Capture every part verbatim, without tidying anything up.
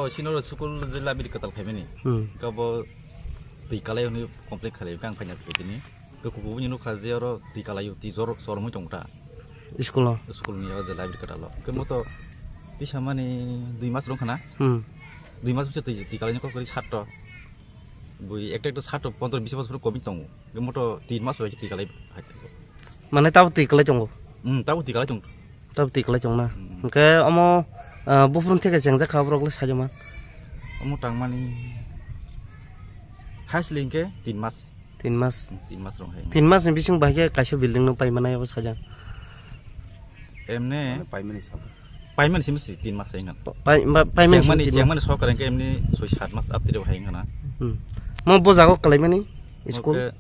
Sino school je library kwtal phaimani. Hmm. Kabo twi kalai hwnwi complain khalai kang phaina tini. Ko kuku bini nukha je oro twi kalai twi jor chormoi tongta. School o. School ni o je library kwtal o. Ke moto tisa mani dui mas rong khana. Hmm. Dui mas bwse twi twi kalai ni kok kori sat to. Bui ekta ekta sat to pondro bis bosor komi tongo. Ke moto tin mas bai twi kalai. Mane tabo twi kalai tongo. Hmm, tabo twi kalai tong. Tabo twi kalai tong na. Hmm. Hwnkhe omo, ah, buphuru theke chengjak kha borok le sajama. Omo tangmani haisli hwnkhe tin mas. Tin mas. Hmm, tin mas rong hai. Tin mas ni bising bai khe kaisa building no pai manai abo sajak. Emne. Paimani sabo. Paimani simi si tin mas hai ngan. Pai, ba, paimani simi Chengmani, tin mas. Chengmani sokar hwnkhe emni soi sat mas aptiri hai ngan. Hmm. Mo bo jago kalai mani school. Oke.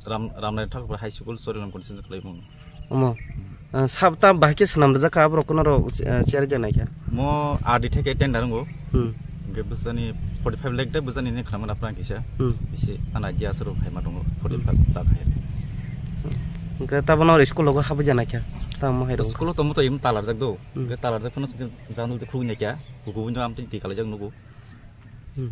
Ram, Ramnai Thakur High School, Chorigram constituency kalai mung. Omo. Ah, sab ta bahai khe swnam rijak kha, aborok kunaro, ah, chair ja naikha. Mo R D theke tender ngo. Hmm. Hwnkhe bwsani forty five lakh de bwsani ne khlamana phrang kisa. Hmm. Bisi ana idea aswrwng phaima tongo, forty five lakh hai. Hwnkhe tabano school logo habwi ja naikha. Tamo hai rwkha. School o tomo to im talarjak do. Hmm. Hwnkhe talarjak phano januk de khugwi naikha. Kubun jang amtwi twi kalaijak nugo. Hmm.